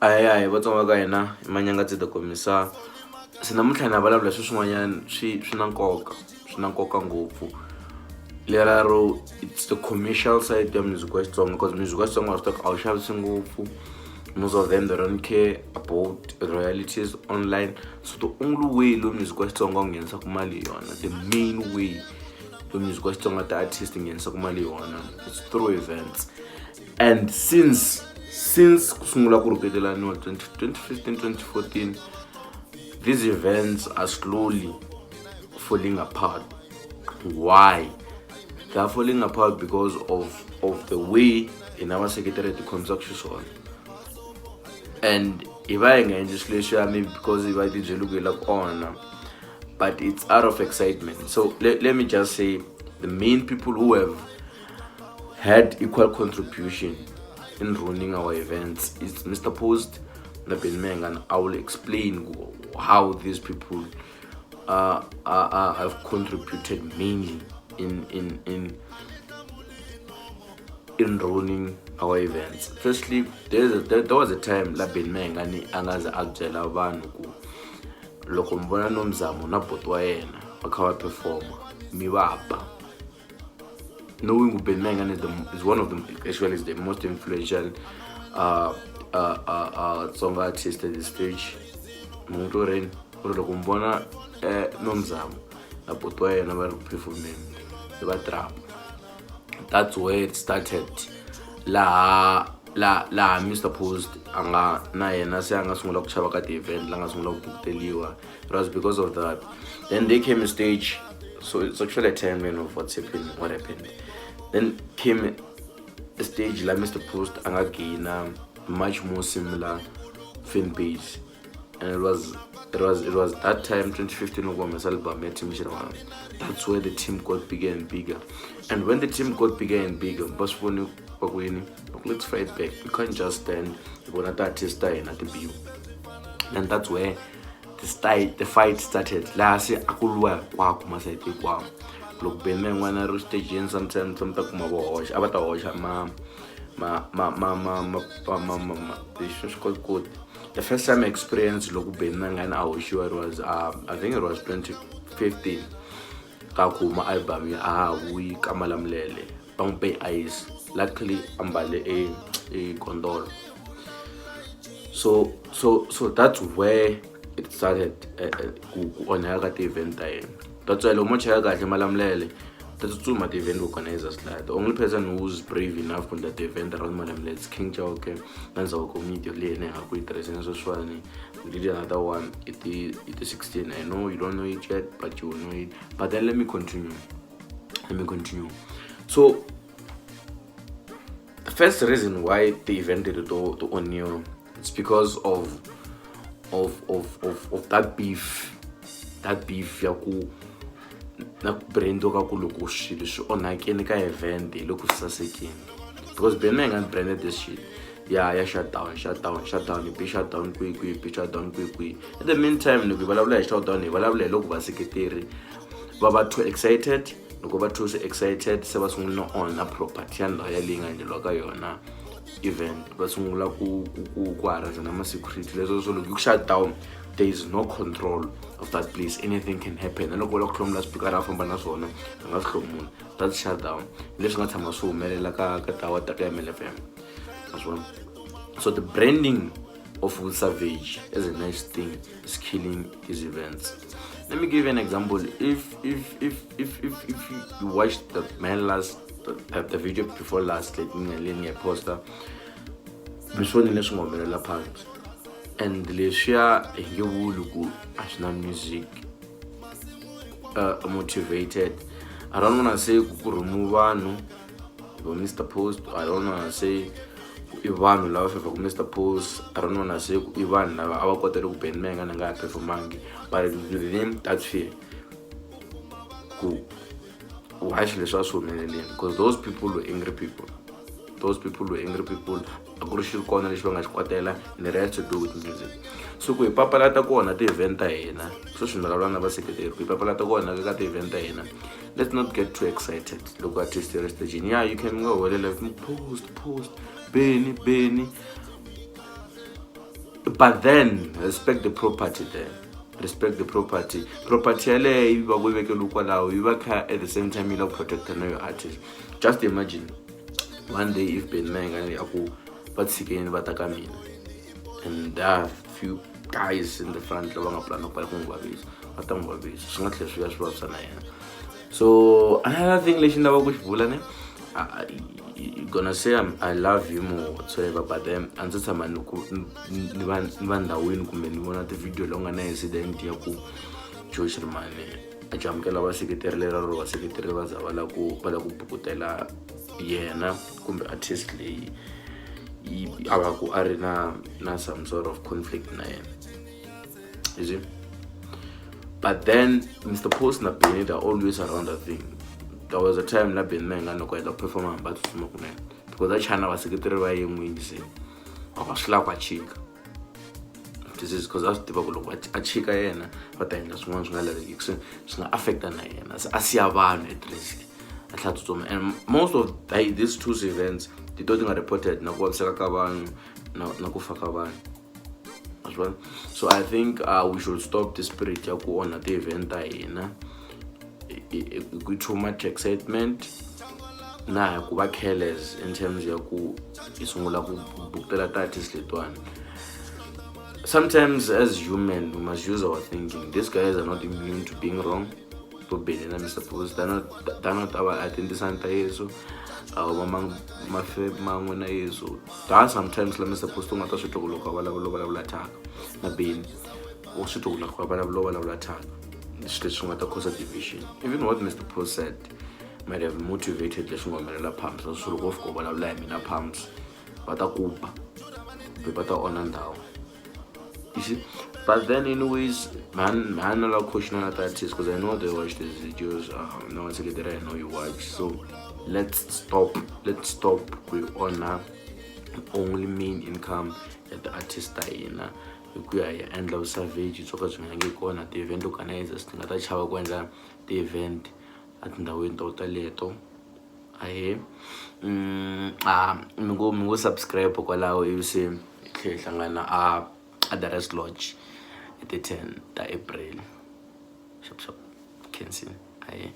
Ahee ahee Vatsonga va ka hina i Manyangatsi the Komisa se namuntlha na vulavula swilo swin'wanyana swi na nkoka swi na nkoka ngopfu lero it's the commercial side ya music wa Xitsonga because music wa Xitsonga wa swi tiva ku a wu xavisi ngopfu most of them they don't care about royalties online so the only way lowu music wa Xitsonga wu nghenisaka mali hi yona the main way lowu music wa Xitsonga ti-artist nghenisaka mali hi yona it's through events. And since ku sungula ku rhuketelaniwa 2015 2014, these events are slowly falling apart. Why they are falling apart? Because of the way hina vaseketeri hi tikhomisaka xiswona and hi va hi nga endli swilo leswiya maybe because hi va hi tibyele ku hi lava ku onha, but it's out of excitement. So let me just say the main people who have had equal contribution in running our events is Mr. Post na Benny Mayengani. I will explain how these people have contributed mainly in running our events. Firstly, there was a time la Benny Mayengani a nga za a byela vanhu ku loko mi vona Nomzamo na buti wa yena va kha va performa mi va ba, knowing ku Benny Mayengani is one of the, actually is the most influential Tsonga artist at this stage. Muntu rini u ri loko mi vona Nomzamo na buti wa yena va ri ku performeni hi va trap. That's where it started, laha laha Mr Post a nga na yena se a nga sungula ku xava ka ti-event, la nga sungula ku bukuteliwa. It was because of that. Then they came a stage, so it's actually a timeline of what's happened, what happened. Then came a stage la Mr Post a nga gaina much more similar fan base, and it was that time, 2015, loko humesa album ya Team Xirhwana. That's where the team got bigger and bigger, and when the team got bigger and bigger, va swi voni va ku yini? Va ku, "Let's fight back. We can't just stand hi vona ti-artist ta hina ti biwa." And that's where the fight started, laha se a ku lwiwa hinkwako masayiti hinkwawo. Loko Benny Mayengani a ri stageni, sometimes mi ta kuma vo hoxa, a va ta hoxa ma ma ma ma ma ma ma ma ma ma lexi swikotikoti. The first time experience loko Benny Mayengani a hoxiwa, it was I think it was 2015, ka ku huma album ya A Ha Vuyi ka Malamulele. Va n'wi pe ice, luckily a mbale e gondolo. So that's where it started ku onhaka ka ti-event ta yena. That's why loko mo cheka kahle Malamulele ta tsutsuma ti-event organizers laya. The only person who's brave enough ku endla ti-event around Malamulele is King Chauke na Ndzawuko Media leyi yena hi nga ku yi tirhiseni sweswiwani. We did another one i ti 16. I know you don't know it yet, but you will know it. But then let me continue, let me continue. So the first reason why the event did to onhiwa, it's because of that beef, that beef ya ku na ku brandiwa ka ku loko swilo swi onhakeni ka event hi loko swi sasekini, because Benny Mayengani branded this shit ya shutdown, shutdown, shutdown, hi bi shutdown kwihi kwihi, bi shutdown kwihi kwihi. In the meantime, loko hi vulavula hi shutdown, hi vulavula hi loko vaseketeri va va too excited. Loko va too excited, se va sungula no onha property ya ndhawu yaleyi nga endleriwa ka yona event, va sungula ku harasa na ma-security. Leswo swo loko yi ku shutdown, there is no control of that place, anything can happen. Na loko va lava ku hlomula swipikara va famba na swona, va nga swi hlomula. That's shutdown, leswi nga tshama swi humelela ka tawa ta ka MLFM naswona. So the branding of Savage as a nice thing is killing these events. Let me give you an example. If you watched the man last the video before last, like leyi ni nga posta, mi swi vonile leswi nga humelela Palms, and leswiya hi nge vuli ku a swi na music motivated. I don't wanna say ku rhumiwe vanhu vo Mr Post. I don't wanna say ku i vanhu lava fevhaku Mr Post. I don't wanna say ku i vanhu lava a va kotele ku Benny Mayengani a nga ha performangi, but within that fear ku why swilo leswi a swi humeleleni, because those people were angry people, those people were angry people. A ku ri xi kona lexi va nga xi kwatela, and it has to do with music. So ku hi papalata ku onha ti-event ta hina, sweswi ni vulavula na vaseketeri, ku hi papalata ku onhaka ka ti-event ta hina, let's not get too excited loko artist yi ri stagini. Yeah, you can nga huwelela post, post, Benny, Benny. But then respect the property, then respect the property. Property yaleyo yi va ku yi vekeliwe kwalaho, yi va kha at the same time yi lava ku protecta na your artist. Just imagine one day if Benny Mayengani a ku va tshikeni va ta ka mina, and there are few guys in the front lava nga plana ku va ku n'wi vavisa, va ta n'wi vavisa, swi nga tlhela swi ya swi vavisa na yena. So another thing lexi ni lavaka ku xi vula ne, you gonna say I love him or whatsoever, but then a ndzi tshama ni ku ni va ni va ndhawini kumbe ni vona ti-video lowu nga na incident ya ku Joe Shirimani a jamukela vaseketeri lera ro vaseketeri va za va lava ku va lava ku bukutela yena kumbe artist leyi yi a va ku a ri na some sort of conflict na yena, you see. But then Mr Post na Benny, they're always around that thing. There was a time la Benny Mayengani loko a heta ku performa hambi a tsutsuma kunene because a chana vaseketeri va ye n'wini, se a va swi lava ku a chika. This is because a swi tiva ku loko a chika yena va ta endla swin'wana swi nga lavekiki, se swi nga affecta na yena, se a siya vanhu at risk, a tlhela a tsutsuma. And most of these two events ti to ti nga reported na ku vaviseka ka vanhu na ku fa ka vanhu, wa swi vona. So I think we should stop the spirit ya ku onha ti-event ta hina hi too much excitement na hi ku va careless in terms ya ku hi sungula ku bukutela ti-artist letiwani. Sometimes as human we must use our thinking. These guys are not immune to being wrong. Vo Benny na Mr Post, they're not our atentisani ta Yesu, va mafe man'we na Yesu. Da sometimes la Mr Post u nga ta swi twa ku loko a vulavula, vulavula thyaka, na Benny u swi twa ku loko a vulavula, vulavula thyaka, swilo leswi nga ta cause division. Even what Mr Post said might have motivated leswi nga humelela Pumps. Swi loko wo fika u vulavula hi mina Pumps, va ta ku ba kumbe va ta onha ndhawu, you see. But then anyways, man, I love coaching on artists because I know they watch these videos. No one that I know you watch. So let's stop. Let's stop with on only main income at the artist ta hina hi ku ya hi endla vusavage byo ka byi nga yangi kona. Ti-event organizers ti nga ta chava ku endla ti-event etindhawini to teleto. Ahee, a mi ngo subscribe kwalaho, ivi se hi tlhela hi hlangana a The Rest Lodge hi ti 10 ta April. Xap xap, khensini, ahee.